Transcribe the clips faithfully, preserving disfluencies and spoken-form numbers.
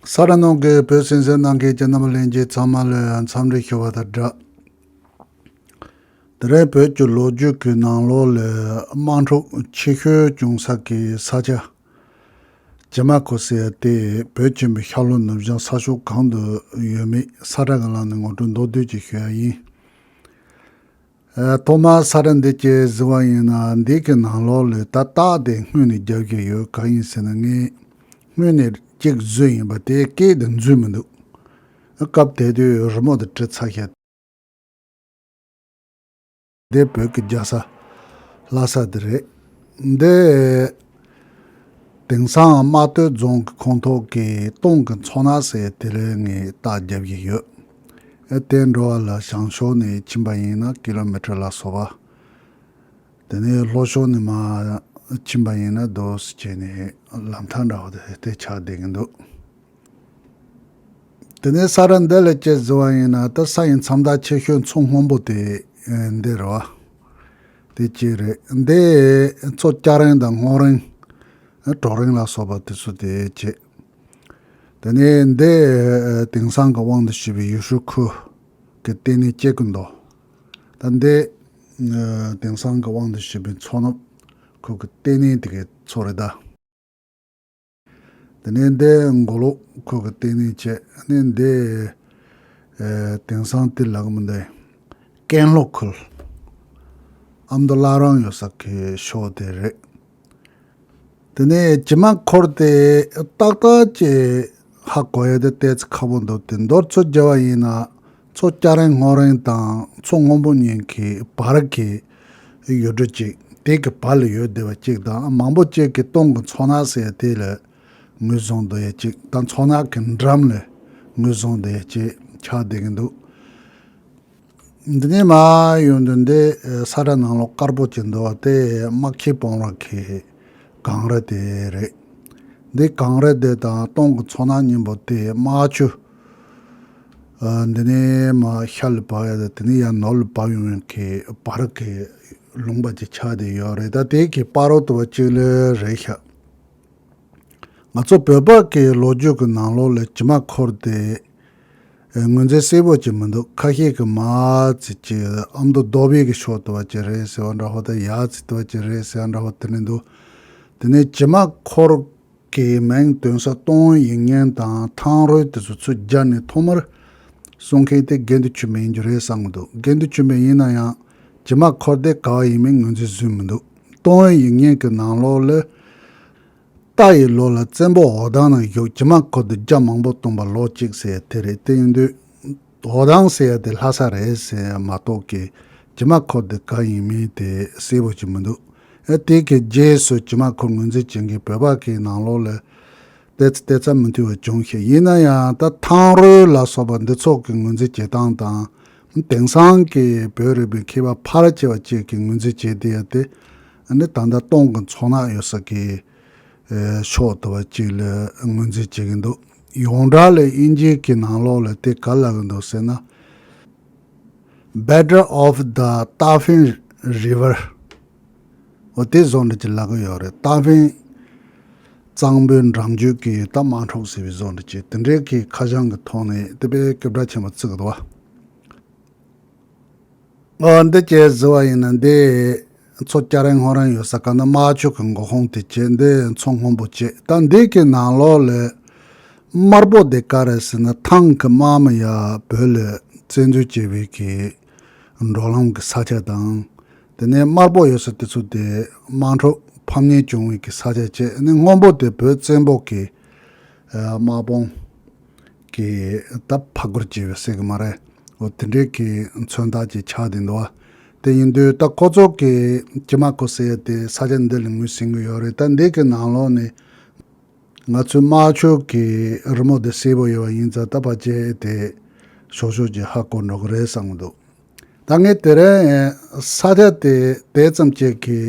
ས་ར་ནང་གི་བོད་གསན་གཟིགས་གནང་མཁན་གྱི་རྣམ་པ་ལྷན་རྒྱས་ཚང་མ་ལ་འཚམས་འདྲི་ཞུ་བ་དང་སྦྲགས། དེ་རིང་བོད་ཀྱི་ལོ་རྒྱུས་ཀྱི་ནང་ལོགས་ལ་དམག་འཁྲུག་ཆེ་ཤོས་བྱུང་ས་གི་ས་ཆ། བྱེ་མ་ཁོ་ཟེར་ཡ་དེ་བོད་ཆེན་པོའི་ཤར་ལྷོ་ནུབ་བྱང་ས་ཕྱོགས་གང་དུ་ཡོད་མེད་ས་ཁྲ་གི་ལམ་ནས་ངོ་སྤྲོད་མདོར་བསྡུས་ཅིག་ཞུ་ཡ་ཡིན། ཨ། ཐོག་མར་ས་ཁྲ་འདི་ཅིག་གཟིགས་པ་ཡིན་ན། འདི་གི་ནང་ལོགས་ལ་ད་རྟགས་དེ་སྔོན་ནས་རྒྱབ་ཀྱི་ཡོད། གང་ཡིན་ཟེར་ན། ངས་སྔོན་ནས་གཅིག་བཟོས་ཡིན་པ་དེ་སྐད་དེ་འཛུལ་མི་འདུག། སྐབས་དེ་དུས་རི་མོ་དེ་བྲིས་ཚར་ཤག། འདི་བོད་ཀྱི་རྒྱལ་ས་ལྷ་ས་དེ་རེད། འདི་དེང་སང་རྨ་སྟོད་རྫོང་གི་ཁོངས་གཏོགས་ཀྱི་སྟོང་གི་མཚོ་ནག་ཟེར་དེ་ལ་ངས་རྟགས་རྒྱབ་ཀྱི་ཡོད། ཨེ། དེ་འགྲོ་བ་ལ་བྱང་ཕྱོགས་ནས་ཕྱིན་པ་ཡིན་ན་ཀི་ལོ་མི་ཊར་ལ་སོགས་པ། དེ་ནས་ལྷོ་ཕྱོགས་ནས་མར་ཕྱིན་པ་ཡིན་ན་རྡོ་སི་བྱས་ནས་ལམ་ཐག་འདྲ་བོ་དེ་དེ་ཆགས་བསྡད་ཀྱི་འདུག། དེ་ནས་ས་ཁྲ་འདི་ལ་ཅིག་གཟིགས་པ་ཡིན་ན། ད་ས་ཡི་མཚམས་རྟགས་ཆེ་ཤོས་མཚོ་སྔོན་པོ་དེ་འདི་རེད་བ། དེ་གཅིག་རེད། འདི་མཚོ་སྐྱ་རེངས་དང་སྔོ་རེངས། གྲོག་རེངས་ལ་སོགས་པ་དེ་ཚོ་དེ་གཅིག། དེ་ནས་འདི་དེང་སང་གི་དབང་དུ་བྱས་པའི་ཡུལ་ཤུལ་ཁུལ་གྱི་ལྟེ་གནས་ཅིག་གི་མདོ། ད་འདི་དེང་སང་གི་དབང་དུ་བྱས་པའི་མཚོ་ནུབ་ཁུལ་གྱི་ལྟེ་གནས་དེ་གའི་མཚོ་རེད་ད། དེ་ནས་འདི་མགོ་ལོག་ཁུལ་གྱི་ལྟེ་གནས་བྱས་ནས། འདི་ཨེ། དེང་སང་དེ་ལག་མི་འདི་ཀན་ལྷོ་ཁུལ་ཨ་མདོ་བླ་བྲང་ཡོད་ས་གི་ཕྱོགས་དེ་རེད། དེ་ནས་བྱེ་མ་ཁོར་དེ་ཏག་ཏག་ཅིག་ཧ་གོ་ཡ་དེ་ཏོག་ཙམ་ཁག་པོ་འདུག། དེ་མདོར་ཚུར་བརྗོད་པ་ཡིན་ན། མཚོ་སྐྱ་རེངས་སྔོ་རེངས་དང་མཚོ་སྔོན་པོ་གཉིས་ཀྱི་བར་གྱི་ཡུལ་གྲུ་གཅིག། དེ་གི་བར་ལ་ཡོད་བསྡད་པ་གཅིག་དང་། མང་པོ་གཅིག་གིས་སྟོང་གི་མཚོ་ནག་ཟེར་ཡ་དེ་ལ་ངོས་བཟུང་བསྡད་ཡ་གཅིག་དང་། མཚོ་ནག་གི་འགྲམ་ལ་ངོས་བཟུང་བསྡད་ཡ་གཅིག་ཆགས་བསྡད་ཀྱི་འདུག། འདི་ནས་མར་ཡོང་དུས་འདི་ས་ཁྲ་ནང་ལོགས་དཀར་པོ་ཅིག་འདུག་པ། དེ་དམག་ཁྱི་སྤང་ར་གི་གངས་རི་དེ་རེད། འདི་གངས་རི་དེ་དང་སྟོང་གི་མཚོ་ནག་གཉིས་པོ་དེ་རྨ་ཆུ། ཨ། འདི་ནས་མར་ཤར་ལ་བབས་ཡ་དང་། དེ་ནས་ཡར་ནུབ་ལ་བབས་ཡོང་ཡ་གི་བར་གྱི་ལུང་པ་ཅིག་ཆགས་བསྡད་ཡོད་རེད། ད་དེ་གི་བར་རོ་དུ་བ་གཅིག་ལ་རེད་ཤག། ང་ཚོ་བོད་པ་གི་ལོ་རྒྱུས་ཀྱི་ནང་ལོགས་ལ་བྱེ་མ་ཁོར་དེ་ངོས་འཛིན་གསལ་པོ་ཅིག་མི་འདུག། ཁ་ཤས་ཀྱིས་མར་ཙམ་ཅིག་ཨ་མདོ་རྡོ་སྦིས་ཀྱི་ཕྱོགས་དུ་བ་ཅིག་རེད་ཟེར་བ་འདྲ་བོ་དང་། ཡར་ཙམ་དུ་བ་ཅིག་རེད་ཟེར་བ་འདྲ་བོ་དེ་འདྲ་འདུག། དེ་ནས་བྱེ་མ་ཁོར་གྱི་མིང་འདོན་ས་སྟོང་ཡིག་རྙིང་དང་ཐང་རོལ་དེ་ཚོ་ཚུར་སྦྱར་ནས་ཐོག་མར་གསུང་མཁན་དེ་དགེ་འདུན་ཆོས་འཕེལ་ཡིན་རྒྱུ་རེད་བསམ་གྱི་འདུག། དགེ་འདུན་ཆོས་འཕེལ་ཡིན་ན་ཡང་བྱེ་མ་ཁོར་དེ་ག་བ་ཡིན་མིན་ངོས་འཛིན་བཟོས་མི་འདུག། སྟོང་ཡིག་རྙིང་གི་ནང་ལོགས་ལ། རྟ་ཡི་ལོ་ལ་བཙན་པོ་འོ་ཐང་ནས་བཞུགས། བྱེ་མ་ཁོར་དུ་རྒྱ་མང་པོ་བཏུམས་པ་ལོ་གཅིག་ཟེར་ཡ་དེ་རེད། དེ་ཡིན་དུས་འོ་ཐང་ཟེར་ཡ་དེ་ལྷ་ས་རེད་ཟེར་ཡ་མ་གཏོགས་ཀྱི་བྱེ་མ་ཁོར་དེ་ག་ཡིན་མིན་དེ་གསལ་པོ་ཅིག་མི་འདུག། ཨེ། དེ་གི་རྗེས་སུ་བྱེ་མ་ཁོར་ངོས་འཛིན་བྱེད་མཁན་བོད་པ་གི་ནང་ལོགས་ལ་ཏོག་ཙམ་ཏོག་ཙམ་མི་མཐུན་པ་བྱུང་ཤག། ཡིན་ན་ཡང་ད་ཐང་རོལ་ལ་སོགས་པ་འདི་ཚོ་གི་ངོས་འཛིན་བྱེད་སྟངས་དང་། དེང་སང་གི་བོད་རིག་པའི་མཁས་པ་ཕལ་ཆེ་བ་ཅིག་གིས་ངོས་འཛིན་བྱེད་བསྡད་ཡ་དེ། ཨ་ནི་ད་ལྟ་སྟོང་གི་མཚོ་ནག་ཡོད་ས་གི་ཕྱོགས་དུ་བ་ཅིག་ལ་ངོས་འཛིན་བྱེད་ཀྱི་འདུག། ཡོངས་གྲགས་ལ་དབྱིན་ཇིའི་གི་ནང་ལོགས་ལ་དེ་ག་ལབ་ཀྱི་འདུག་ཟེར་ན། Battle of the Tafin River། འོ་དེ་བཟོ་འདྲ་ཅིག་ལབ་ཀྱི་ཡོད་རེད། ཏཱ་ཕིན་གཙང་པོའི་འགྲམ་རྒྱུད་ཀྱི་ད་དམག་འཁྲུག་ཟེར་བའི་བཟོ་འདྲ་ཅིག། དེ་འདྲའི་གི་ཁ་བྱང་གི་ཐོག་ནས་དེ་དཔེ་སྐད་གྲགས་ཆེན་པོ་བརྩི་གི་འདུག་བ། ཨ། འདི་ཅིག་གཟིགས་པ་ཡིན་ན། འདི་མཚོ་སྐྱ་རེངས་སྔོ་རེངས་ཡོད་ས་ག་ན་རྨ་ཆུ་གི་མགོ་ཁུངས་དེ་བྱས། འདི་མཚོ་སྔོན་པོ་བྱས། ད་འདི་གི་ནང་ལོགས་ལ་དམར་པོ་དེ་ག་རེ་ཟེར་ན། ཐང་གི་དམག་མི་ཡར་བོད་ལ་བཙན་འཛུལ་བྱས་པའི་གི་འགྲོ་ལམ་གི་ས་ཆ་དང་། དེ་ནས་དམར་པོ་ཡོད་ས་དེ་ཚོ་དེ་དམག་འཁྲུག་ཕམ་ཉེས་བྱུང་བའི་གི་ས་ཆ་བྱས། ཨ་ནི་སྔོན་པོ་དེ་བོད་བཙན་པོ་གི་ཨ། དམག་དཔུང་གིས་ད་ཕར་རྒོལ་བྱས་པའི་ཟེར་གི་མ་རེད། འོ་དེ་འདྲའི་གི་མཚོན་རྟགས་ཅིག་ཆགས་བསྡད་འདུག་བ། དེ་ཡིན་དུས་ད་ཁོ་ཚོ་གིས་བྱེ་མ་ཁོར་ཟེར་ཡ་དེ་ས་ཆ་འདི་ལ་ངོས་ཟིན་གི་ཡོད་རེད། ད་འདི་གི་ནང་ལོགས་ནས་ང་ཚོའི་རྨ་ཆུ་གི་རི་མོ་དེ་གསལ་པོ་ཡོད་པ་ཡིན་ཙང་། ད་ཕལ་ཆེར་དེ་ཞོག་ཞོག་ཅིག་ཧ་གོ་འགྲོ་གི་རེད་བསམ་གི་འདུག། ད་ངས་དེ་རིང་ས་ཆ་དེ་དེ་ཙམ་ཅིག་གི་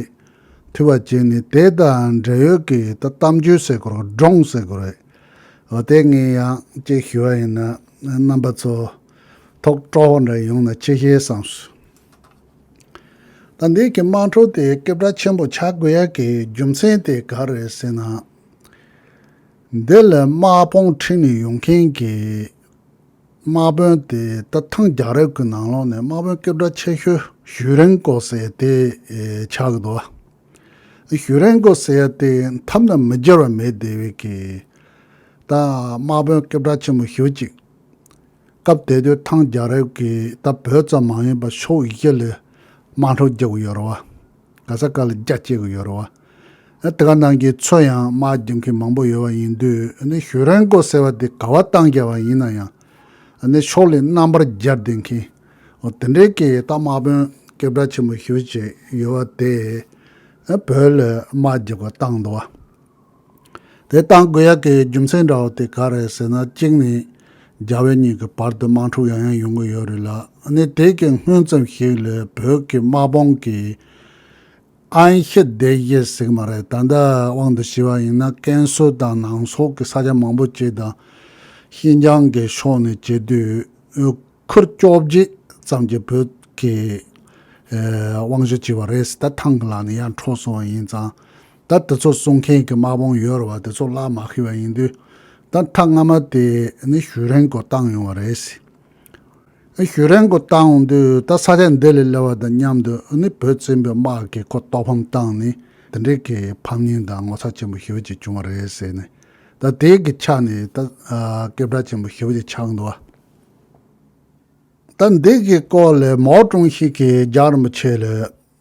ཐུག་པ་བྱས་ནས། དེ་དང་འབྲེལ་ཡོད་ཀྱི་ད་གཏམ་རྒྱུད་ཟེར་དགོས་རེད། སྒྲུང་ཟེར་དགོས་རེད། འོ་དེ་ངས་ཡང་ཅིག་ཞུ་བ་ཡིན་ན། རྣམ་པ་ཚོ་ཐུགས་སྤྲོ་བོ་འདྲ་ཡོང་ན་ཆེ་ཤེས་བསམས་སོང་། ད་འདི་གི་དམག་འཁྲུག་དེ་སྐད་གྲགས་ཆེན་པོ་ཆགས་དགོས་ཡ་གི་རྒྱུ་མཚན་དེ་ག་རེ་རེད་ཟེར་ན། འདི་ལ་དམག་དཔུང་ཁྲིད་ནས་ཡོང་མཁན་གྱི་དམག་དཔོན་དེ་ད་ཐང་རྒྱལ་རབས་ཀྱི་ནང་ལོགས་ནས་དམག་དཔོན་སྐད་གྲགས་ཆེ་ཤོས་ཞུ་རན་ཀོ་ཟེར་དེ་ཆགས་ཀྱི་འདུག་བ། ཞུ་རན་ཀོ་ཟེར་དེ་འཐབ་ན་མི་འགྱུར་བ་མེད་བསྡད་པའི་གི་ད་དམག་དཔོན་སྐད་གྲགས་ཆེན་པོ་ཞེ་པོ་ཅིག་སྐབས་དེ་དུས་ཐང་རྒྱལ་རབས་ཀྱི་ད་བོད་ཙམ་མ་ཡིན་པར་ཕྱོགས་བཞི་ལ་དམག་འཁྲུག་རྒྱག་གི་ཡོད་རེད་བ། ག་ས་ག་ལ་རྒྱ་བསྐྱེད་ཀྱི་ཡོད་རེད་བ། ཨ་དེ་ག་ནང་གི་ཚུར་ཡང་དམག་རྒྱག་མཁན་མང་པོ་ཡོད་པ་ཡིན་དུས་ཨ་ནི་ཞུ་རན་ཀོ་ཟེར་བ་དེ་ག་བ་བཏང་རྒྱག་པ་ཡིན་ན་ཡང་ཨ་ནི་ཕྱོགས་ལས་རྣམ་པར་རྒྱལ་བསྡད་མཁན་འོ་དེ་འདྲའི་གི་ད་དམག་དཔོན་སྐད་གྲགས་ཆེན་པོ་ཞེ་པོ་ཅིག་ཡོད་པ་དེ་ཨ་བོད་ལ་དམག་རྒྱག་པ་བཏང་འདུག་བ། དེ་བཏང་དགོས་ཡག་གི་རྒྱུ་མཚན་འདྲ་བོ་དེ་ག་རེ་ཟེར་ན། གཅིག་ནི་རྒྱ་བོད་གཉིས་ཀྱི་བར་དུ་དམག་འཁྲུག་ཡང་ཡང་ཡོང་གི་ཡོད་རེད་ལ། ཨ་ནི་དེ་གི་སྔོན་ཙམ་ཞིག་ལ་བོད་ཀྱི་དམག་དཔུང་གིས་ཨན་ཤི་སྡེ་བཞི་ཟེར་གི་མ་རེད། ད་ལྟ་དབང་དུ་བྱས་པ་ཡིན་ན་ཀན་སུའུ་དང་ནང་སོག་གི་ས་ཆ་མང་པོ་ཅིག་དང་། ཤིན་ཅང་གི་ཕྱོགས་ནས་བྱེད་དུས། ཁུར་བཅོ་བརྒྱད་ཙམ་གྱི་བོད་ཀྱི་ཨེ་དབང་བསྒྱུར་བྱས་པ་རེད། ད་ཐང་གི་ལག་ནས་ཡར་འཕྲོག་སོང་བ་ཡིན་ཙང་། ད་དེ་ཚོ་སྲུང་མཁན་གྱི་དམག་དཔུང་ཡོད་རེད་བ། དེ་ཚོ་བརླག་མ་ཤེས་པ་ཡིན་དུས། ད་མཐའ་སྔ་མ་དེ་ནི་ཞུ་རན་ཀོ་བཏང་ཡོང་བ་རེད། ཨེ་ཞུ་རན་ཀོ་བཏང་ཡོང་དུས་ད་ས་ཆ་འདི་ལ་སླེབས་པ་དང་མཉམ་དུ་ནི་བོད་བཙན་པོའི་དམག་གིས་ཁོ་ལྟོགས་ཕམ་བཏང་ནས་དེ་འདྲའི་གི་ཕམ་ཉེས་དང་ངོ་ཚ་ཆེན་པོ་ཞེ་པོ་ཅིག་བྱུང་བ་རེད་ཟེར་ནས། ད་དེ་གི་ཆ་ནས་ད་ཨ་སྐད་གྲགས་ཆེན་པོ་ཞེ་པོ་ཅིག་ཆགས་འདུག་བ། ད་འདི་གི་སྐོར་ལས་མའོ་ཀྲུང་ཧྲི་གིས་རྒྱལ་བ་རིན་པོ་ཆེ་ལ་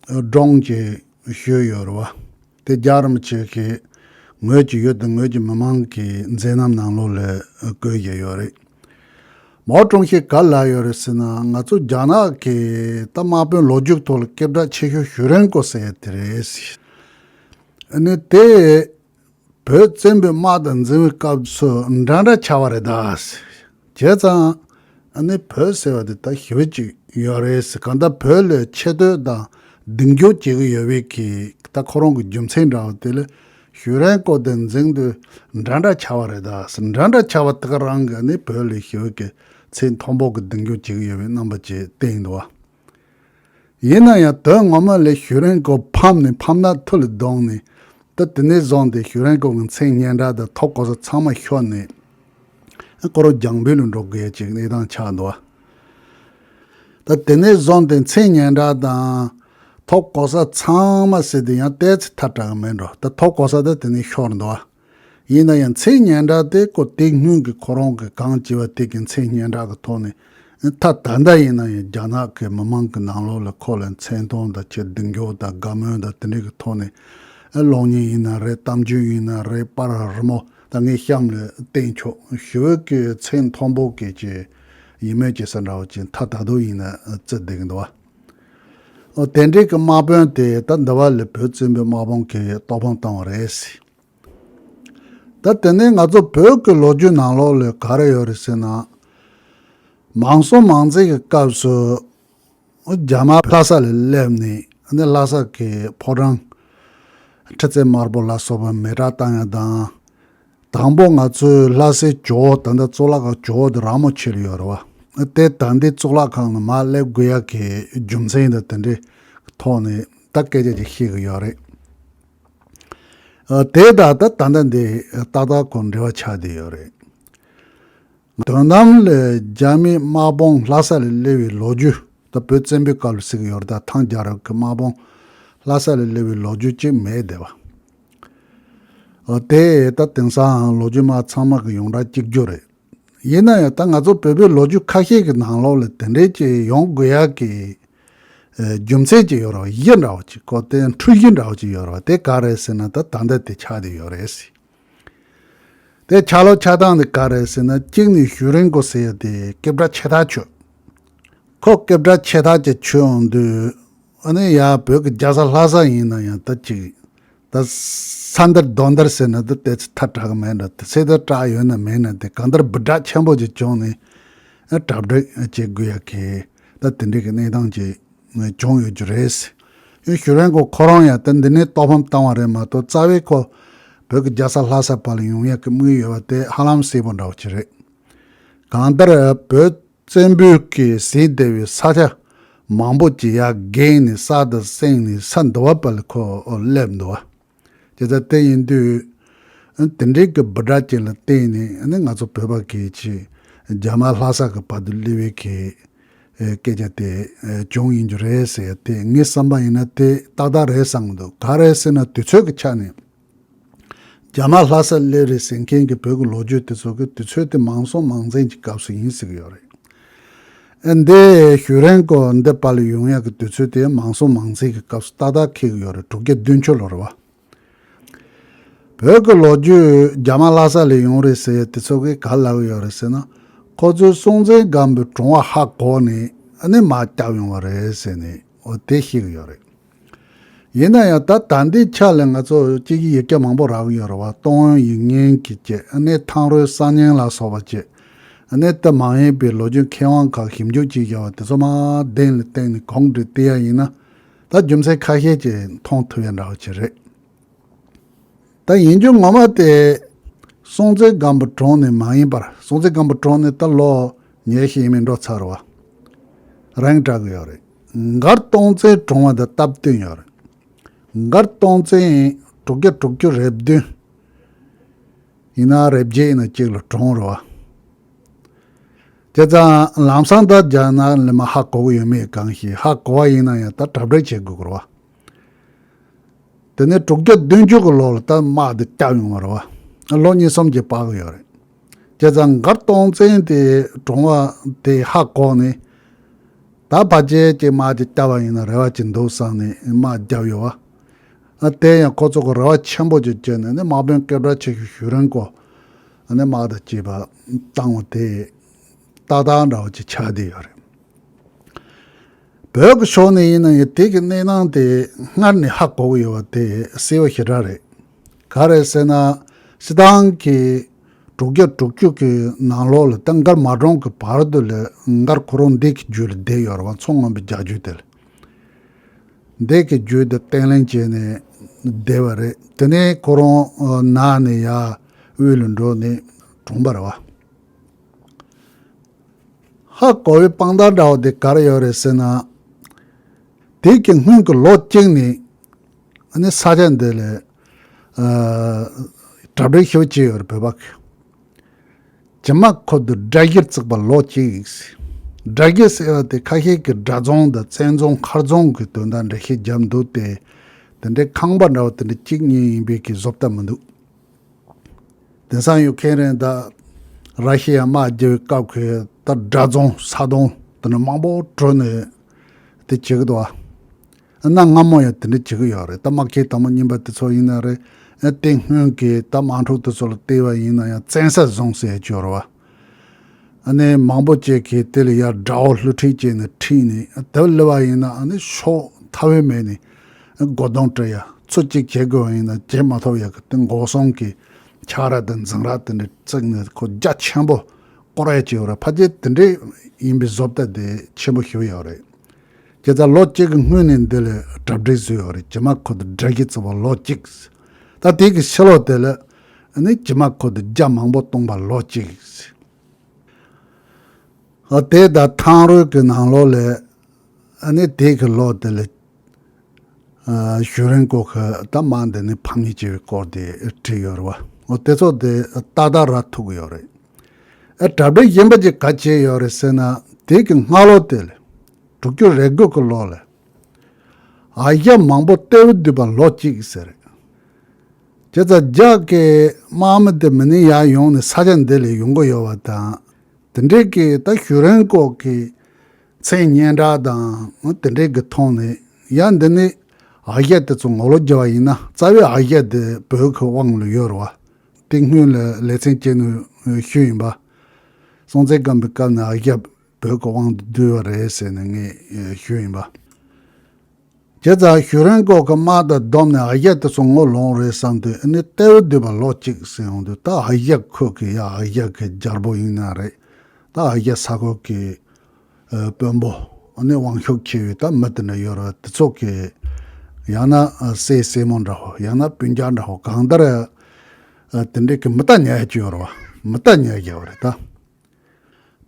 སྒྲུང་ཅིག་ཞུས་ཡོད་རེད་བ། དེ་རྒྱལ་བ་རིན་པོ་ཆེ་གིས་ངོས་ཀྱི་ཡུལ་དང་ངོས་ཀྱི་མི་མང་གི་མཛད་རྣམ་ནང་ལོགས་ལ་བཀོད་བཞག་ཡོད་རེད། མའོ་ཀྲུང་ཧྲི་ག་ལབ་ཡོད་རེད་ཟེར་ན། ང་ཚོ་རྒྱ་ནག་གི་ད་དམག་དཔོན་ལོ་རྒྱུས་ཐོག་ལ་སྐད་གྲགས་ཆེ་ཤོས་ཞུ་རན་ཀོ་ཟེར་ཡ་དེ་རེད། ཨ་ནི་དེ་བོད་བཙན་པོའི་དམག་དང་འཛིང་བའི་སྐབས་སུ་འདྲ་འདྲ་ཆགས་པ་རེད་ད། བྱས་ཙང་ཨ་ནི་བོད་ཟེར་བ་དེ་ད་ཞེ་པོ་ཅིག་ཡོད་རེད་ཟེར། གང་ལྟར་བོད་ལ་ཆེ་བསྟོད་དང་གདེང་འཇོག་བྱེད་ཀྱི་ཡོད་པའི་གི་ད་ཁོ་རང་གི་རྒྱུ་མཚན་འདྲ་བ་དེ་ལ་ཞུ་རན་ཀོ་དེ་འཛིང་དུས་འདྲ་འདྲ་ཆགས་པ་རེད་ད་ཟེར། འདྲ་འདྲ་ཆགས་པ་དེ་ག་རང་གི་ཨ་ནི་བོད་ལ་ཞེ་པོ་གི་ཚད་མཐོན་པོ་གི་གདེང་འཇོག་བྱེད་ཀྱི་ཡོད་པའི་རྣམ་པ་ཅིག་བསྟན་འདུག་བ། ཡིན་ན་ཡང་དོན་ངོ་མ་ལས་ཞུ་རན་ཀོ་ཕམ་ནས་ཕམ་ནག་ཐུར་ལ་བརྡུངས་ནས། ད་དེ་ནས་བཟུང་སྟེ་ཞུ་རན་ཀོ་གི་མཚན་སྙན་གྲགས་དང་ཐོབ་གོ་ས་ཚང་མ་ཤོར་ནས། ཁོ་རང་རྒྱང་འབོད་ལ་འགྲོ་དགོས་ཡ་ཅིག་གནས་སྟངས་ཆགས་འདུག་བ། ད་དེ་ནས་བཟུང་སྟེ་མཚན་སྙན་གྲགས་དང་ཐོབ་གོ་ས་ཚང་མ་ཟེར་དེ་ཡང་ཏོག་ཙམ་ཐལ་དྲགས་གི་མེད་འགྲོ། ད་ཐོབ་གོ་ས་ད་དེ་ནས་ཤོར་འདུག་བ། ཡིན་ན་ཡང་མཚན་སྙན་གྲགས་དེ་ཀོ་དེ་སྔོན་གྱི་ཁོ་རང་གི་གང་བྱས་པ་དེ་གི་མཚན་སྙན་གྲགས་ཀྱི་ཐོག་ནས་ད་ད་ལྟ་ཡིན་ན་ཡང་རྒྱ་ནག་གི་མི་མང་གི་ནང་ལོགས་ལ་ཁོ་ལ་མཚན་མཐོང་དང་ཆེ་གདེང་འཇོག་དང་དགའ་མོས་དང་དེ་འདྲའི་གི་ཐོག་ནས་གློག་བརྙན་ཡིན་ན་རེད། གཏམ་རྒྱུད་ཡིན་ན་རེད། པར་རི་མོ་ད་ངའི་གཤམ་ལ་བསྟན་ཆོག་ཞེ་པོ་གི་མཚན་མཐོན་པོ་གི་ཅིག་ཡིད་སྨོན་སྐྱེ་ས་འདྲ་བོ་ཅིག་ད་ད་དུང་ཡིན་ན་བརྩི་བསྡད་ཀྱི་འདུག་བ། ཨོ་དེ་འདྲའི་གི་དམག་དཔོན་དེ་ད་འདི་བ་ལ་བོད་བཙན་པོའི་དམག་དཔུང་གིས་ལྟོགས་ཕམ་བཏང་བ་རེད། ད་དེ་ནས་ང་ཚོ་བོད་ཀྱི་ལོ་རྒྱུས་ནང་ལོགས་ལ་ག་རེ་ཡོད་རེད་ཟེར་ན། མང་སྲོང་མང་བཙན་གྱི་སྐབས་སུ་རྒྱ་དམར་ལྷ་ས་ལ་སླེབས་ནས་ནི་ལྷ་ས་གི་ཕོ་བྲང་ཁྲི་བཙན་དམར་པོ་ལ་སོགས་པ་མེ་སྲེག་བཏང་ཡ་དང་། དང་པོ་ང་ཚོའི་ལྷ་སའི་ཇོ་བོ་ད་ལྟ་གཙུག་ལག་ཁང་ཇོ་བོ་དེ་ར་མོ་ཆེ་ལ་ཡོད་རེད་བ། དེ་ད་ལྟའི་གཙུག་ལག་ཁང་ནང་མར་སླེབས་དགོས་ཡ་གི་རྒྱུ་མཚན་དང་དེ་འདྲའི་ཐོག་ནས་ད་སྐད་ཆ་ཅིག་བཤད་གི་ཡོད་རེད། ཨ་དེ་ད་ད་ད་ལྟ་འདི་ཏག་ཏག་ཁོ་འབྲེལ་བ་ཆགས་བསྡད་ཡོད་རེད། དོན་དམ་ལ་རྒྱ་མིའི་དམག་དཔུང་ལྷ་ས་ལ་སླེབས་པའི་ལོ་རྒྱུས་ད་བོད་བཙན་པོའི་སྐབས་ལ་ཟེར་གི་ཡོད་རེད། ད་ཐང་རྒྱལ་རབས་ཀྱི་དམག་དཔུང་ལྷ་ས་ལ་སླེབས་པའི་ལོ་རྒྱུས་གཅིག་མེད་བསྡད་པ། ཨ་དེ་ད་དེང་སང་ལོ་རྒྱུས་དམག་ཚང་མ་གི་ཡོངས་གྲགས་གཅིག་གྱུར་རེད། ཡིན་ན་ཡང་ད་ང་ཚོ་བོད་པའི་ལོ་རྒྱུས་ཁ་ཤས་ཀྱི་ནང་ལོགས་ལ་དེ་འདྲའི་ཅིག་ཡོང་དགོས་ཡག་གི་ཨ་རྒྱུ་མཚན་ཅིག་ཡོད་རེད་བ། གཞི་འདྲ་བོ་ཅིག་ཁོ་དེ་འཁྲུལ་གཞི་འདྲ་བོ་ཅིག་ཡོད་རེད་བ། དེ་ག་རེད་ཟེར་ན་ད་ད་ལྟ་དེ་ཆགས་བསྡད་ཡོད་རེད། དེ་ཆགས་ལུགས་ཆགས་སྟངས་དེ་ག་རེད་ཟེར་ན། གཅིག་ནི་ཞུ་རིན་ཀོ་ཟེར་ཡ་དེ་སྐད་གྲགས་ཆེ་ཐག་ཆོད། ཁོ་སྐད་གྲགས་ཆེ་ཐག་ཅིག་ཆོད་ཡོང་དུས། ཨ་ནི་ཡ་བོད་ཀྱི་རྒྱལ་ས་ལྷ་ས་ཡིན་ན་ཡང་ད་ཅིག་ད་ས་འདིར་རྡོ་འདིར་ཟེར་ན་ད་དེ་ཚོ་ཐལ་དྲགས་གི་མེད་འགྲོ། དེ་ཚེ་ད་དྲག་ཡོད་ན་མེད་ན་དེ་གང་ལྟར་འབུ་དྲག་ཆེན་པོ་ཅིག་བྱུང་ནས་ཨ་གྲ་སྒྲིག་བྱེད་དགོས་ཡ་གི་ད་དེ་འདྲའི་གི་གནས་སྟངས་ཅིག་བྱུང་ཡོད་རྒྱུ་རེད། ཨ་ཞུ་རིན་ཀོ་ཁོ་རང་ཡང་ད་འདི་ནས་ལྟོགས་ཕམ་བཏང་བ་རེད་མ་གཏོགས་རྩ་བའི་ཁོ་བོད་ཀྱི་རྒྱལ་ས་ལྷ་ས་བར་ལ་ཡོང་ཡ་གི་དམིགས་ཡུལ་ཡོད་པ་དེ་ཧ་ལམ་གསལ་པོ་འདྲ་བོ་ཅིག་རེད། གང་ལྟར་བོད་བཙན་པོའི་གི་ཟིན་བསྡད་པའི་ས་ཆ་མང་པོ་ཅིག་ཡར་བརྒལ་ནས་ས་དང་བསྲིངས་ནས་ས་འདི་བ་བར་ལ་ཁོ་སླེབས་འདུག་བ། དེ་ལྟར་དེ་ཡིན་དུས་ ཨ་དེ་འདྲའི་གི་འབུ་སྒྲ་ཅིག་ལ་བརྟེན་ནས་ཨ་ནི་ང་ཚོ་བོད་པ་གི་ཅིག་རྒྱ་དམར་ལྷ་ས་གི་བར་དུ་སླེབས་པའི་གི་ཨེ་སྐད་ཆ་དེ་ཨེ་བྱུང་ཡིན་རྒྱུ་རེད་ཟེར་ཡ་དེ་ངས་བསམ་པ་ཡིན་ན་དེ་ཏག་ཏག་རེད་བསམ་གི་འདུག་ག་རེ་ཟེར་ན་དུས་ཚོད་ཀྱི་ཆ་ནས་རྒྱ་དམར་ལྷ་ས་སླེབས་རེད་ཟེར་མཁན་གྱི་བོད་ཀྱི་ལོ་རྒྱུས་དེ་ཚོ་གི་དུས་ཚོད་དེ་མང་སྲོང་མང་བཙན་གྱི་སྐབས་སུ་ཡིན་ཟེར་གི་ཡོད་རེད། ཨེ་འདི་ཞུ་རན་ཀོ་འདི་པ་ལ་ཡོང་ཡག་གི་དུས་ཚོད་དེ་མང་སྲོང་མང་བཙན་གྱི་སྐབས་སུ་ཏག་ཏག་འཁེལ་གི་ཡོད་རེད། དྲུག་བརྒྱ་བདུན་ཅུ་ལོ་རེད་བ། བོད་ཀྱི་ལོ་རྒྱུས་རྒྱ་དམར་ལྷ་ས་ལ་ཡོང་རེད་ཟེར་ཡ་དེ་ཚོ་གིས་ག་ལབ་ཀྱི་ཡོད་རེད་ཟེར་ན། ཁོ་ཚོས་སྲོང་བཙན་སྒམ་པོའི་གྲོང་བ་ཧ་གོ་ནས་ཨ་ནི་དམག་བརྒྱབ་ཡོང་བ་རེད་ཟེར་ནས་འོ་དེ་བཤད་ཀྱི་ཡོད་རེད། ཡིན་ན་ཡང་ད་ད་ལྟའི་ཆ་ལ་ང་ཚོ་སྤྱི་ཡི་ཡི་གེ་མང་པོ་རག་གི་ཡོད་རེད་བ། ཏོང་ཧོན་ཡིག་རྙིང་གི་བཅས་ཨ་ནི་ཐང་རོལ་གསར་རྙིང་ལ་སོགས་པ་བཅས་ཨ་ནི་ད་མ་ཡིན་པའི་ལོ་རྒྱུས་མཁས་དབང་ཁག་ཞིབ་འཇུག་བྱས་བཞག་པ་དེ་ཚོ་མར་གདན་ལ་བཏིང་ནས་གོང་དུ་བལྟས་ཡ་ཡིན་ན་ད་རྒྱུ་མཚན་ཁ་ཤས་ཅིག་མཐོང་ཐུབ་ཡ་འདྲ་བ་ཅིག་རེད། ད་ཡིན་རྒྱུ་ངོ་མ་དེ་སྲོང་བཙན་སྒམ་པོ་གྲོངས་ནས་མ་ཡིན་པར། སྲོང་བཙན་སྒམ་པོ་གྲོངས་ནས་ད་ལོ་ཉི་ཤུ་ཡས་མས་འགྲོ་ཚར་བ་རང་དྲག་གི་ཡོད་རེད། མགར་སྟོང་བཙན་གྲོངས་པ་དང་སྟབས་བསྟུན་ཡོད་རེད། མགར་སྟོང་བཙན་དྲུག་བརྒྱ་དྲུག་ཅུ་རེ་བདུན་ཡིན་ན་རེ་བརྒྱད་ཡིན་ན་གཅིག་ལ་གྲོངས་རེད་བ། བྱས་ཙང་ལམ་སང་ད་རྒྱ་ནག་ལ་མ་ཧ་གོ་གི་ཡོད་མེད་གང་ཤེས། ཧ་གོ་བ་ཡིན་ན་ཡང་ད་གྲ་སྒྲིག་བྱེད་དགོས་ཀྱི་རེད་བ། དེ་ནས་དྲུག་བརྒྱ་བདུན་ཅུ་གི་ལོ་ལ་ད་དམག་དེ་བརྒྱབ་ཡོང་བ་རེད་བ། ལོ་གཉིས་གསུམ་གྱི་བར་གི་ཡོད་རེད། བྱས་ཙང་མགར་སྟོང་བཙན་དེ་གྲོངས་པ་དེ་ཧ་གོ་ནས་ད་ཕལ་ཆེར་ཅིག་དམག་ཅིག་བརྒྱབ་པ་ཡིན་ན་རེ་བ་ཅིག་འདུག་བསམ་ནས་དམག་བརྒྱབ་ཡོད་བ། ཨ་དེ་ཡང་ཁོ་ཚོ་གི་རེ་བ་ཆེན་པོ་ཅིག་བཅོལ་ནས་ནི་དམག་དཔོན་སྐད་གྲགས་ཆེ་ཤོས་ཞུ་རན་ཀོ་ཨ་ནི་དམག་དང་བཅས་པ་བཏང་བ་དེ་ཏག་ཏག་འདྲ་བོ་ཅིག་ཆགས་བསྡད་ཡོད་རེད། བོད་ཀྱི་ཕྱོགས་ནས་ཡིན་ན་ཡང་དེ་གི་གནས་སྟངས་དེ་སྔར་ནས་ཧ་གོ་གི་ཡོད་པ་དེ་གསལ་པོ་ཞེ་དྲག་རེད། ག་རེ་ཟེར་ན། སྤྱིར་བཏང་གི་དྲུག་བརྒྱ་དྲུག་ཅུ་གི་ནང་ལོགས་ལ་ད་མགར་མ་གྲོངས་ཀྱི་བར་དུ་ལ་མགར་ཁོ་རང་འདི་གི་རྒྱུད་ལ་བསྡད་ཡོད་རེད་བ། མཚོ་སྔོན་པོའི་རྒྱལ་རྒྱུད་དེ་ལ། འདི་གི་རྒྱུད་དེ་བརྟན་ལྷིང་བྱས་ནས་བསྡད་པ་རེད། དེ་ནས་ཁོ་རང་ནགས་ནས་ཡར་དབུས་ལ་འགྲོ་ནས་གྲོངས་པ་རེད་བ། ཧ་གོ་བའི་དཔང་རྟགས་འདྲ་བོ་དེ་ག་རེ་ཡོད་རེད་ཟེར་ན། དེ་གི་སྔོན་གྱི་ལོ་གཅིག་ནས་ཨ་ནི་ས་ཆ་འདི་ལ་ཨ་གྲ་སྒྲིག་ཞེ་པོ་བྱས་ཡོད་རེད་བོད་པ་གི། བྱེ་མ་ཁོ་དུ་དགྲ་གཞི་བརྩིགས་པ་ལོ་གཅིག། དགྲ་གཞི་ཟེར་བ་དེ་ཁ་ཤས་ཀྱིས་དགྲ་རྫོང་དང་བཙན་རྫོང་མཁར་རྫོང་གི་དོན་དག་འགྲེལ་བཤད་བརྒྱབ་འདུག་སྟེ། དེ་འདྲའི་ཁང་པ་འདྲ་བོ་དེ་འདྲ་གཅིག་གཉིས་ཡིན་པའི་གི་བཟོ་ལྟ་མི་འདུག་དེང་སང་ཡུ་ཁེ་རེན་དང་ར་ཤི་ཡ་དམག་རྒྱག་པའི་སྐབས་ཀྱི་ད་དགྲ་རྫོང་ས་དོང་དེ་འདྲ་མང་པོ་བྲུས་ནས་དེ་བྱེད་ཀྱི་འདུག་ཨ། གནའ་སྔ་མོ་ཡང་དེ་འདྲ་བྱེད་ཀྱི་ཡོད་རེད། ད་དམག་ཁྱེད་དང་པོ་རྙིང་པ་དེ་ཚོ་ཡིན་ན་རེད། ཨ་དེ་སྔོན་གྱི་ད་དམག་འཁྲུག་དེ་ཚོ་ལ་བལྟས་པ་ཡིན་ན་ཡང་བཙན་ས་བཟུང་ཟེར་ཡ་ཅིག་ཡོད་རེད་བ། ཨ་ནི་མང་པོ་ཅིག་གིས་དེ་ལ་ཡར་དགྲ་བོ་བསླུ་བྲིད་བྱས་ནས་ཁྲིད་ནས་དེ་སླེབས་པ་ཡིན་ན་ཨ་ནི་ཤོག་ཐབས་ཡོད་མེད་ནས་སྒོ་རྡུང་སྤྲད་ཡ། ཚུར་གཅིག་བྱེད་དགོས་པ་ཡིན་ན་བྱེད་མ་ཐུབ་ཡ་གི་དེ་འགོག་སྲུང་གི་ཆང་རག་དང་འཛིང་རག་དེ་འདྲ་བརྩིགས་ནས་ཁོ་རྒྱ་ཆེན་པོ་སྐོར་ཡ་ཅིག་ཡོད་རེད། ཕལ་ཆེར་དེ་འདྲ་ཡིན་པའི་བཟོ་ལྟ་དེ་ཆེན་པོ་ཞེ་པོ་ཡོད་རེད། དེ་ལྟར་ལོ་གཅིག་གི་སྔོན་ནས་འདི་ལ་གྲ་སྒྲིག་བཟོས་ཡོད་རེད། བྱེ་མ་ཁོ་དུ་དགྲ་གཞི་བརྩིགས་པ་ལོ་གཅིག། ད་དེ་གི་ཕྱི་ལོགས་དེ་ལ་ཨ་ནི་བྱེ་མ་ཁོ་དུ་རྒྱ་མང་པོ་བཏང་པ་ལོ་གཅིག། ཨ་དེ་ད་ཐང་རོལ་གྱི་ནང་ལོགས་ལ་ཨ་ནི་དེ་གི་ལོགས་དེ་ལ་ཨ་ཞུ་རན་ཀོ་གི་ད་དམག་འདི་ནི་ཕམ་ཉེས་བྱས་པའི་སྐོར་དེ་བྲིས་ཡོད་རེད་བ། འོ་དེ་ཚོ་དེ་ཏག་ཏག་ར་ཐུག་གི་ཡོད་རེད། ཨ་གྲ་སྒྲིག་གཞན་པ་ཅིག་ག་བྱས་ཡོད་རེད་ཟེར་ན། དེ་གི་སྔ་ལོ་དེ་ལ་དྲུག་ཅུ་རེ་དགུ་གི་ལོ་ལ་ཨ་ཡ་མང་པོ་ཏེའུ་བསྡུས་པ་ལོ་གཅིག་ཟེར་རེད། བྱས་ཙང་རྒྱ་གི་དམག་མི་དེ་མི་ནི་ཡར་ཡོང་ནས་ས་ཆ་འདི་ལ་ཡོང་གི་ཡོད་པ་དང་། དེ་འདྲའི་གི་ད་ཞུ་རན་ཀོ་གི་མཚན་སྙན་གྲགས་དང་དེ་འདྲའི་གི་ཐོག་ནས་ཡང་འདི་ནི་ཨ་ཡ་དེ་ཚོ་ངོ་ལོག་རྒྱག་པ་ཡིན་ན་རྩ་བའི་ཨ་ཡ་དེ་བོད་ཀྱི་དབང་ལ་ཡོད་རེད་བ། དེ་སྔོན་ལ་ལེ་ཚན་བཅད་ནས་ཞུས་ཡིན་པ། སྲོང་བཙན་སྒམ་པོའི་སྐབས་ནས་ཨ་ཡ་བོད་ཀྱི་དབང་དུ་བསྡུས་པ་རེད་ཟེར་ནས་ངས་ཞུས་ཡིན་པ། བྱས་ཙང་ཞུ་རན་ཀོ་གི་དམག་དང་བསྡོམས་ནས་ཨ་ཡ་དེ་ཚོ་ངོ་ལོག་རེད་བསམ་དུས་ཨ་ནི་ཏེའུ་བསྡུས་པ་ལོ་གཅིག་ཟེར་ཡོང་དུས། ད་ཨ་ཡ་ཁུལ་གི་ཡ་ཨ་ཡ་གི་རྒྱལ་པོ་ཡིན་ན་རེད། ད་ཨ་ཡ་ས་ཁུལ་གི་ཨ་དཔོན་པོ་ཨ་ནི་དབང་ཤུགས་ཆེ་བའི་ད་མི་དེ་འདྲ་ཡོད་རེད། དེ་ཚོ་གི་ཡང་ན་ཨ་སྲས་སྲས་མོ་འདྲ་བོ། ཡང་ན་སྤུན་ཀྱག་འདྲ་བོ། གང་ལྟར་ཨ་དེ་འདྲའི་གི་མི་རྟ་ཉར་ཡ་ཅིག་ཡོད་རེད་བ། མི་རྟ་ཉར་རྒྱག་པ་རེད་ད།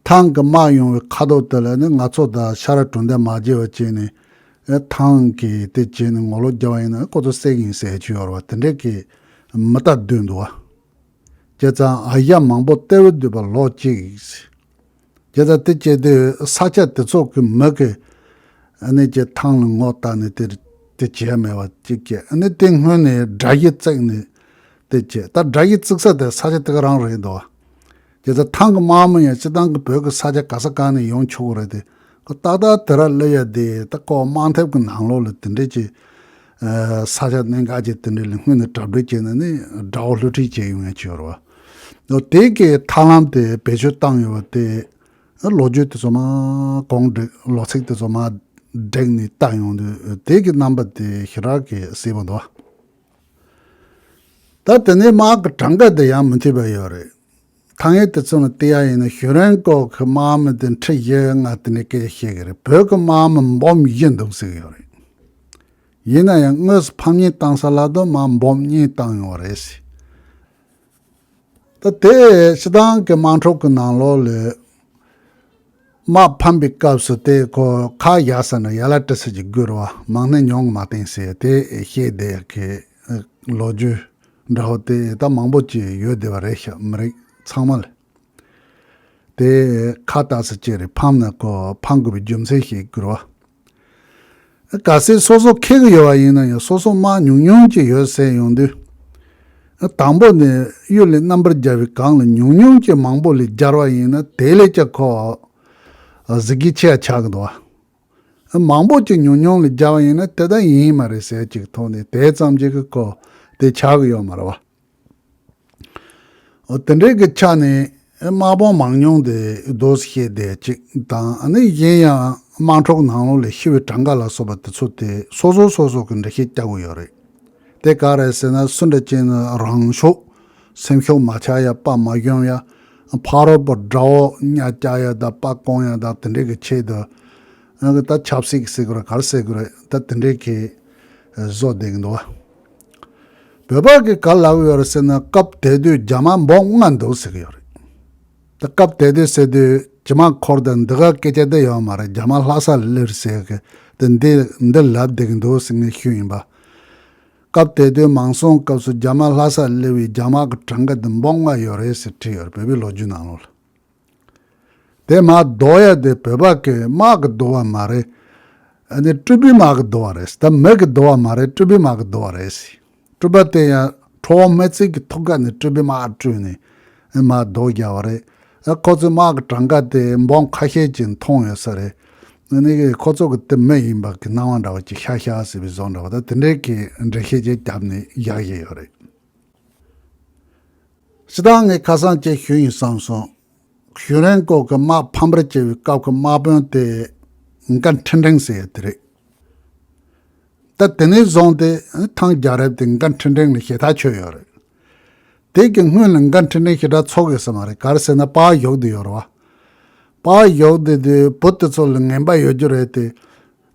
ཐང་གི་དམག་ཡོང་བའི་ཁ་ཐོག་དེ་ལ་ནི་ང་ཚོ་དང་ཤ་ར་གྲུ་འདེགས་མ་བྱས་པ་བྱས་ནས་ཨེ་ཐང་གི་དེ་བྱས་ནས་ངོ་ལོག་རྒྱག་པ་ཡིན་ན་ཁོ་ཚོ་བསད་ཀྱི་ཡིན་ཟེར་གྱི་ཡོད་རེད་བ། དེ་འདྲའི་གི་མི་རྟ་བསྡུས་འདུག་བ། བྱས་ཙང་ཨ་ཡ་མང་པོ་ལྟེ་བ་འདུས་པ་ལོག་ཅིག། བྱས་ཙང་དེ་བྱས་དུས་ས་ཆ་དེ་ཚོ་གི་མི་གི་ཨ་ནི་ཀྱི་ཐང་ལ་ངོ་བལྟ་ནས་དེ་དེ་བྱས་མེད་པ་ཅིག་བྱས། ཨ་ནི་དེ་སྔོན་ནས་དགྲ་ཡི་བརྩིགས་ནས་དེ་བྱས། ད་དགྲ་ཡི་བརྩིགས་ས་དེ་ས་ཆ་དེ་ག་རང་རེད་འདུག། བྱས་ཙང་ཐང་གི་དམག་མི་ཡང་སྤྱིར་བཏང་གི་བོད་ཀྱི་ས་ཆ་ག་ས་ག་ནས་ཡོང་ཆོག་གི་རེད་དེ། ཁོ་ཏག་ཏག་དེ་ར་སླེབས་ཡ་དེ། ད་ཁོ་དམག་འཐབ་ཀྱི་ནང་ལོགས་ལ་དེ་འདྲས་ཀྱི་ཨ་ས་ཆ་གནད་འགག་ཅིག་དེ་འདྲས་ལ་སྔོན་ནས་གྲ་སྒྲིག་བྱས་ནས་ནི་དགྲ་བོ་བསླུ་བྲིད་བྱས་ཡོང་ཡ་ཅིག་ཡོད་རེད་བ། དེ་གི་ཐབས་ལམ་དེ་བེད་སྤྱོད་བཏང་ཡོད་པ་དེ། ལོ་རྒྱུས་དེ་ཚོ་མར་གོང་བསྒྲིགས། ལོ་ཚིགས་དེ་ཚོ་མར་བསྒྲིགས་ནས་བལྟས་ཡོང་དུས། དེ་གི་རྣམ་པ་དེ་ཞེ་དྲག་གི་གསལ་པོ་འདུག། ད་དེ་ནས་དམག་གི་གྲངས་ཀ་དེ་ཡང་མི་མཐུན་པ་ཡོད་རེད། ཐང་ཡིག་དེ་ཚོ་ནས་བལྟས་ཡ་ཡིན་ན་ཞུ་རན་ཀོ་གི་དམག་མི་དེ་ཁྲི་བཞི་ལྔ་དེ་འདྲས་སྐད་ཆ་བཤད་གི་རེད། བོད་གི་དམག་མི་འབུམ་བཞི་འདུག་ཟེར་གི་ཡོད་རེད། ཡིན་ན་ཡང་དངོས་སུ་ཕམ་ཉེས་བཏང་ས་ལ་དུ་དམག་འབུམ་གཉིས་བཏང་ཡོད་རེད་ཟེར། ད་དེ་སྤྱིར་བཏང་གི་དམག་འཁྲུག་གི་ནང་ལོགས་ལ་དམག་ཕམ་པའི་སྐབས་སུ་དེ་ཁོ་ཁ་བཞག་ས་ན་ཡ་ལ་སྤྲད་ས་ཅིག་དགོས་རེད་བ། མང་སྣེ་ཉུང་གི་མ་བསྟེན་ཟེར་དེ་བཤད་བསྡད་ཀྱི་ལོ་རྒྱུས་འདྲ་བོ་དེ་ད་མང་པོ་ཅིག་ཡོད་བསྡད་པ་རེད་ཤག། མི་རིགས་ཚང་མ་ལ་དེ་ཁ་བཏགས་ས་ཅིག་རེད། ཕམ་ན་ཁོ་ཕམ་དགོས་པའི་རྒྱུ་མཚན་ཞིག་དགོས་རེད་བ། གལ་སྲིད་སོ་སོ་ཁེགས་ཡོད་པ་ཡིན་ན་ཡང་སོ་སོ་དམག་ཉུང་ཉུང་ཅིག་ཡོད་ཟེར་ཡོང་དུས། དང་པོ་ནས་གཡུལ་ལས་རྣམ་པར་རྒྱལ་བའི་སྒང་ལ་ཉུང་ཉུང་ཅིག་མང་པོ་ལས་རྒྱལ་བ་ཡིན་ན་དེ་ལས་ཀྱང་ཁོ་གཟི་བརྗིད་ཆེ་བ་ཆགས་ཀྱི་འདུག་བ། མང་པོ་ཅིག་ཉུང་ཉུང་ལས་རྒྱལ་བ་ཡིན་ན་དེ་ལྟར་ཡིན་མ་རེད་ཟེར་ཅིག་ཐོག་ནས་དེ་ཙམ་ཅིག་གི་ཁོ་དེ་ཆགས་ཀྱི་ཡོད་མ་རེད་བ། འོ་དེ་འདྲའི་གི་ཆ་ནས་དམག་དཔུང་མང་ཉུང་དེ་རྡོ་བཤད་བསྡད་ཅིག་དང་། ཨ་ནི་གཞན་ཡང་དམག་འཁྲུག་ནང་ལོགས་ལ་ཤི་བའི་གྲངས་ཀ་ལ་སོགས་པ་དེ་ཚོ་དེ་སོ་སོ་སོ་སོ་གི་འགྲེལ་བཤད་རྒྱག་གི་ཡོད་རེད། དེ་ག་རེད་ཟེར་ན་སུ་འདྲ་ཅིག་ནི་རང་ཤུགས་སེམས་ཤུགས་མ་ཆག་ཡ། དཔའ་མ་ཞུམ་ཡ། ཕ་རོལ་པོ་དགྲ་བོ་གཉའ་བཅག་ཡ་དང་དཔའ་སྐོང་ཡ་དང་དེ་འདྲའི་གི་ཆེད་དུ། ཨ་ནི་ད་ཆབ་སྲིད་ཟེར་དགོས་རེད། ག་རེ་ཟེར་དགོས་རེད། ད་དེ་འདྲའི་གི་བཟོ་བསྡད་ཀྱི་འདུག་བ། བོད་པ་གིས་ག་ལབ་ཡོད་རེད་ཟེར་ན་སྐབས་དེ་དུས་རྒྱ་དམག་འབུམ་ལྔ་འདུག་ཟེར་གྱི་ཡོད་རེད། ད་སྐབས་དེ་དུས་ཟེར་དུས་ཇི་མ་འཁོར་དང་འདི་ག་སྐད་ཆ་དེ་ཡོད་མ་རེད། རྒྱ་དམག་ལྷ་སར་སླེབས་ཟེར་གི་དེ་འདི་འདི་ལབ་བསྡད་ཀྱི་འདུག་ཟེར་ངས་ཞུས་ཡིན་པ། སྐབས་དེ་དུས་མང་སྲོང་སྐབས་སུ་རྒྱ་དམག་ལྷ་སར་སླེབས་པའི་རྒྱ་དམག་གི་གྲངས་ཀ་དེ་འབུམ་ལྔ་ཡོད་རེད་ཟེར་བྲིས་ཡོད་རེད། བོད་པའི་ལོ་རྒྱུས་ནང་ལོགས་ལ། དེ་དམག་བཟློག་ཡ་དེ་བོད་པ་གི་དམག་གི་བཟློག་པ་མ་རེད། ཨ་ནི་སྤྲུལ་པའི་དམག་གི་བཟློག་པ་རེད། ད་མི་གི་བཟློག་པ་མ་རེད། སྤྲུལ་པའི་དམག་གི་བཟློག་པ་རེད་ཟེར། སྤྲུལ་པ་དེ་ཡང་ཁྲོ་བོ་སྨེ་བརྩེགས་ཀྱི་ཐུགས་ཀ་ནས་སྤྲུལ་པའི་དམག་སྤྲུལ་ནས་དམག་བཟློག་རྒྱག་པ་རེད། ཨ་ཁོ་ཚོའི་དམག་གི་གྲངས་ཀ་དེ་འབུམ་ཁ་ཤས་ཅིག་མཐོང་ཡོད་ས་རེད། ཨ་ནི་ཁོ་ཚོ་གི་དེ་མི་ཡིན་པ་གི་སྣང་བ་འདྲ་བ་ཅིག་ཤར་ཤར་ཟེར་བའི་བཟོ་འདྲ་བ། ད་དེ་འདྲའི་གི་འགྲེལ་བཤད་ཅིག་བརྒྱབ་ནས་བཞག་བཞིན་ཡོད་རེད། སྤྱིར་བཏང་ངས་ཁ་སང་ཅིག་ཞུས་ཡིན་བསམ་སོང་། ཞུ་རན་ཀོ་གི་དམག་ཕམ་པར་བྱས་པའི་སྐབས་ཀྱི་དམག་དཔོན་དེ་འགན་ཁྲི་འབྲིང་ཟེར་ཡ་དེ་རེད། ད་དེ་ནས་བཟུང་སྟེ་ཐང་རྒྱལ་རབས་དེ་འགན་ཁྲི་འབྲིང་ལ་ཞེ་ཐག་ཆོད་ཡོད་རེད། དེ་གི་སྔོན་ལ་འགན་ཁྲི་འབྲིང་ཞེ་དྲག་ཚོགས་ཡོད་ས་མ་རེད། ག་རེ་ཟེར་ན་པར་བཞོག་བསྡད་ཡོད་རེད་བ། པར་བཞོག་བསྡད་དུས་བུ་དེ་ཚོ་ལ་ངན་པ་ཡོད་རྒྱུ་རེད་དེ།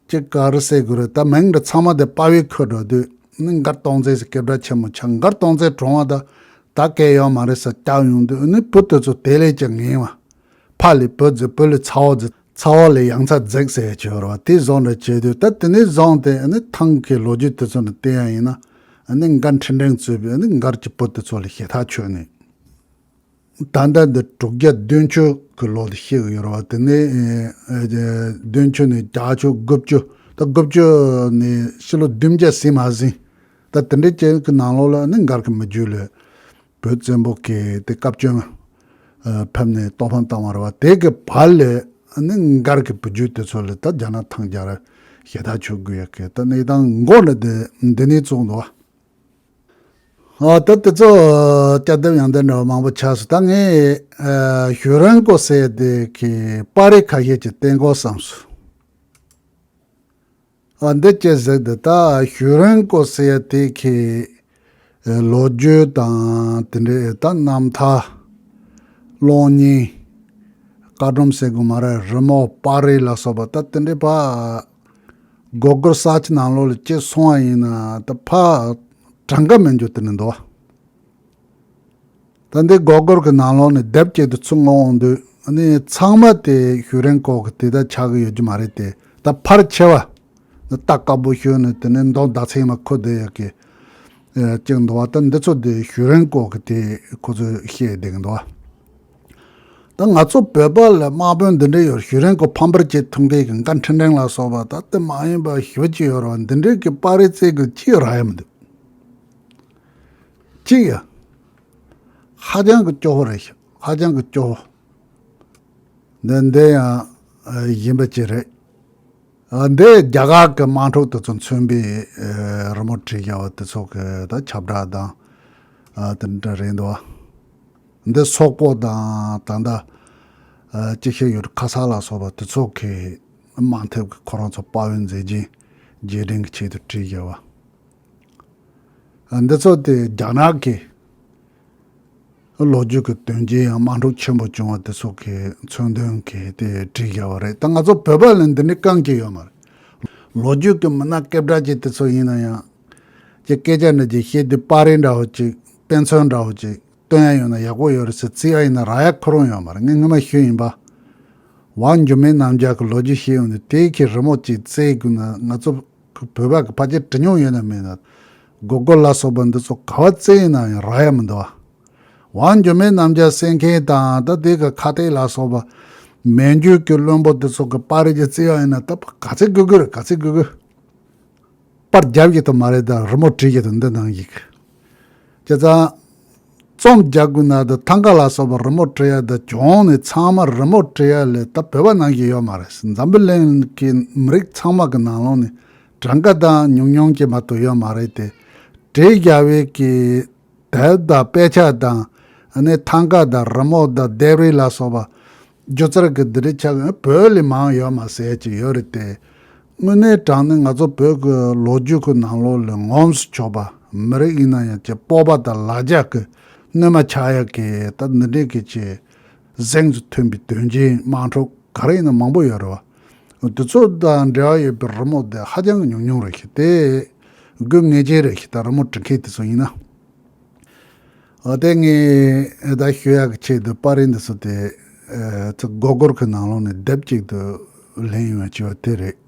ཅིག་ག་རེ་ཟེར་དགོས་རེད། ད་མིང་འདི་ཚང་མ་དེ་པར་བའི་ཁུར་འགྲོ་དུས་ནི་མགར་སྟོང་བཙན་ཟེར་སྐད་གྲགས་ཆེན་མོ་ཆགས། མགར་སྟོང་བཙན་གྲོངས་པ་ད་ད་གས་ཡོད་མ་རེད་ཟེར་བཀྱག་ཡོང་དུས་ནི་བུ་དེ་ཚོ་དེ་ལས་ཀྱང་ངན་བ། ཕ་ལས་བུ་འཛིན། བུ་ལས་ཚ་བོ་འཛིན། ཚ་བོ་ལས་ཡང་ཚ་འཛེག་ཟེར་ཡ་ཅིག་ཡོད་རེད་བ། དེ་བཟོ་འདྲ་བྱས་དུས་ད་དེ་ནས་བཟུང་སྟེ་ནི་ཐང་གི་ལོ་རྒྱུས་དེ་ཚོ་ནས་བལྟས་ཡ་ཡིན་ན་ནི་མགར་ཁྲི་འབྲིང་གཙོས་པའི་ནི་མགར་གྱི་བུ་དེ་ཚོ་ལ་ཞེ་ཐག་ཆོད་ནས། ད་ལྟ་འདི་དྲུག་བརྒྱ་བདུན་ཅུ་གི་ལོ་ལ་བཤད་ཀྱི་ཡོད་རེད་བ། དེ་ནས་ཨེ་ཨེ་བདུན་ཅུ་ནས་བརྒྱད་ཅུ་དགུ་བཅུ། ད་དགུ་བཅུ་ནས་ཕྱི་ལོ་བདུན་བརྒྱ་ཟིན་མ་ཟིན། ད་དེ་འདྲའི་ཅན་གྱི་ནང་ལོགས་ལ་ནི་མགར་གྱི་མི་རྒྱུད་ལ་བོད་བཙན་པོ་གིས་དེ་བཀའ་བཀྱོན་ཨ་ཕེབས་ནས་གཏོར་ཕམ་བཏང་བ་རེད་བ། དེ་གི་བར་ལ་ནི་མགར་གྱི་བུ་རྒྱུད་དེ་ཚོ་ལ་ད་རྒྱ་ནག་ཐང་རྒྱལ་རབས་ཞེ་ཐག་ཆོད་དགོས་ཡ་གི་ད་གནས་སྟངས་མགོ་ནས་དེ་འདི་ནས་བཙུགས་འདུག་བ། ཨ་ད་དེ་ཚོ་སྐྱ་ལྡེབ་ཡང་ལྡེབ་འདྲ་བ་མང་པོ་ཆགས་སོང་། ད་ངས་ཨ་ཞུ་རན་ཀོ་ཟེར་དེ་གི་པར་རིས་ཁ་ཤས་ཅིག་བསྟན་དགོས་བསམ་སོང་། ཨ་འདི་ཅི་ཟེར་དེ་ད་ཞུ་རན་ཀོ་ཟེར་དེ་གི་ཨ་ལོ་རྒྱུས་དང་དེ་འདྲའི་ད་རྣམ་ཐར་གློག་བརྙན་བཀའ་སྒྲོམ་ཟེར་དགོས་མ་རེད། རི་མོ་པར་རིས་ལ་སོགས་པ་ད་དེ་འདྲའི་ཕ་སྒོར་སྒོར་ས་ཆ་ནང་ལོགས་ལ་ཅི་སོང་བ་ཡིན་ན་ད་ཕ་གྲངས་ཀ་མི་འཇོག་དེ་ནི་འདུག་ད་འདི་སྒོར་སྒོར་གི་ནང་ལོགས་ནས་དེབ་ཅིག་ཏུ་ཚུར་མངགས་འོང་དུས་ཨ་ནི་ཚང་མ་དེ་ཞུ་རན་ཀོ་གི་དེ་ད་ཆགས་ཀྱི་ཡོད་རྒྱུ་མ་རེད་དེ། ད་ཕལ་ཆེ་བ་ནི་རྟ་དཀར་པོ་ཞོན་ནས་དེ་ནས་མདོག་མདའ་ཚན་མ་ཁུར་བསྡད་ཡོད་ཀི། ཅིག་འདུག་བ། ད་འདི་ཚོ་དེ་ཞུ་རན་སྐོར་གི་དེ་ཁོ་ཚོས་བཤད་བསྡད་ཀྱི་འདུག་བ། ད་ང་ཚོ་བོད་པ་ལ་དམག་དཔོན་འདི་འདྲ་ཡོད། ཞུ་རན་སྐོར་ཕམ་པར་བྱེད་ཐུབ་མཁན་གྱི་འགན་འཁྲི་འཕྲེང་ལ་སོགས་པ་ད་དེ་མ་ཡིན་པ་ཞུ་ཅི་ཡོད་རེད་བ། འདི་འདྲའི་གི་པར་རིས་བཙལ་གི་ཅི་རག་ཡ་མི་འདུག་ཅི་ཡ། ཧ་ཅང་གི་སྐྱོ་བོ་རེད་ཤག་ཧ་ཅང་གི་སྐྱོ་བོ། འདི་འདི་ཡང་ཡིན་པ་ཅི་རེད། འདི་རྒྱ་གར་གྱི་དམག་འཁྲུག་དེ་ཚོ་མཚོན་པའི་རི་མོ་བྲིས་བཞག་པ་དེ་ཚོ་གི་ད་ཁྱབ་བསྒྲགས་དང་དེ་འདྲ་རེད་འདུག་འདི་སོག་པོ་དང་ད་ལྟ་ཅི་ཤེས་ཡོད་ཁ་ས་ལ་སོགས་པ་དེ་ཚོ་གི་དམག་འཐབ་ཀྱི་ཁོ་རང་ཚོ་དཔའ་བོའི་མཛད་རྗེས་རྗེས་དྲན་གྱི་ཆེད་དུ་བྲིས་བཞག་པ། འདི་ཚོ་དེ་རྒྱ་ནག་གི་ལོ་རྒྱུས་ཀྱི་དོན་རྐྱེན་ཡང་དམག་འཁྲུག་ཆེན་པོ་བྱུང་བ་དེ་ཚོ་གི་མཚོན་དོན་གྱིས་དེ་བྲིས་བཞག་པ་རེད། ད་ང་ཚོ་བོད་པ་ལ་འདི་འདྲའི་རྐང་གཅིག་ཡོད་མ་རེད། ལོ་རྒྱུས་ཀྱི་མི་སྣ་སྐད་གྲགས་ཅན་དེ་ཚོ་ཡིན་ན་ཡང་། ཀྱི་སྐད་ཆ་འདྲ་ཅིག་བཤད་དུས་པར་རིས་འདྲ་བོ་ཅིག་དཔེ་མཚོན་འདྲ་བོ་ཅིག་སྟོན་ཡ་ཡོད་ན་ཡག་པོ་ཡོད་རེད་ཟེར་བརྩི་ཡ་ཡིན་ན་རག་ཡ་ཁོ་རང་ཡོད་མ་རེད། ངས་སྔོན་མ་ཞུས་ཡིན་པ། ཝང་འགྱུར་མེད་རྣམ་རྒྱལ་གྱི་ལོ་རྒྱུས་བཤད་ཡོང་དུས་དེའི་གི་རི་མོ་ཅིག་བཙལ་དགོས་ན་ང་ཚོ་བོད་པ་གི་ཕལ་ཆེར་བྲིས་མྱོང་ཡོད་ན་མེད་ན། སྒོར་སྒོར་ལ་སོགས་པ་འདི་ཚོ་ག་བ་བཙལ་ཡིན་ན་ཡང་རག་ཡ་མི་འདུག་བ། ཝང་འགྱུར་མེད་རྣམ་རྒྱལ་གསན་མཁན་དང་ད་དེ་གི་ཁ་གཏད་ལ་སོགས་པ། མན་ཇུ་གི་བློན་པོ་འདི་ཚོ་གི་པར་རིས་ཅིག་བཙལ་ཡ་ཡིན་ན་ད་ག་ཚད་དགོས་ཀྱི་རེད། ག་ཚད་དགོས་ཀྱི། པར་རྒྱབ་ཀྱི་དུ་མ་རེད། ད་རི་མོ་བྲིས་ཀྱི་དུ་འདི་ནང་ཡིག་བྱས་ཙང་། རྩོམ་རྒྱག་དགོས་ན་ད་ཐང་ག་ལ་སོགས་པ་རི་མོ་བྲིས་ཡ་ད་གྱོང་ནས་ཚང་མ་རི་མོ་བྲིས་ཡ་ལས་ད་བོད་པ་ནང་བཞིན་ཡོད་མ་རེད། འཛམ་བུ་གླིང་གི་མི་རིགས་ཚང་མ་གི་ནང་ལོགས་ནས་གྲངས་ཀ་དང་ཉུང་ཉུང་གི་མ་གཏོགས་ཡོད་མ་རེད་དེ། བྲིས་རྒྱག་པའི་གི་དེབ་དང་དཔེ་ཆ་དང་ཨ་ནི་ཐང་ག་དང་རི་མོ་དང་ལྡེབས་རིས་ལ་སོགས་པ། སྒྱུ་རྩལ་གྱི་འདི་འདྲའི་ཆ་གི་བོད་ལས་མང་ཡོད་མ་ཟེར་ཅིག་ཡོད་རེད་དེ། དངོས་གནས་དྲང་གནས་ང་ཚོ་བོད་ཀྱི་ལོ་རྒྱུས་ཀྱི་ནང་ལོགས་ལ་ངོམས་སུ་ཆོག་པ་མི་རིགས་ཡིན་ན་ཡང་ཅིག་སྤོབས་པ་དང་ལ་རྒྱ་གི་སྣོན་མ་ཆགས་ཡ་གི་ད་འདི་འདྲའི་གི་ཅིག་གཟེངས་སུ་ཐོན་པའི་དོན་རྐྱེན་དམག་འཁྲུག་ག་རེ་ཡིན་ན་མང་པོ་ཡོད་རེད་བ། དེ་ཚོ་དང་འབྲེལ་བ་ཡོད་པའི་རི་མོ་དེ་ཧ་ཅང་གི་ཉུང་ཉུང་རེད་ཤག་དེ་དགོས་ངེས་ཅན་རེད་ཤག་ད་རི་མོ་བྲི་མཁན་དེ་ཚོ་ཡིན་ན། འོ་དེ་ངས་ད་ཞུ་ཡག་གི་ཆེད་དུ་པར་རིས་འདི་ཚོ་དེ་ཚོ་སྒོར་སྒོར་གི་ནང་ལོགས་ནས་དེབ་ཅིག་ཏུ་ལེན་ཡོང་བ་བྱས་པ་དེ་རེད།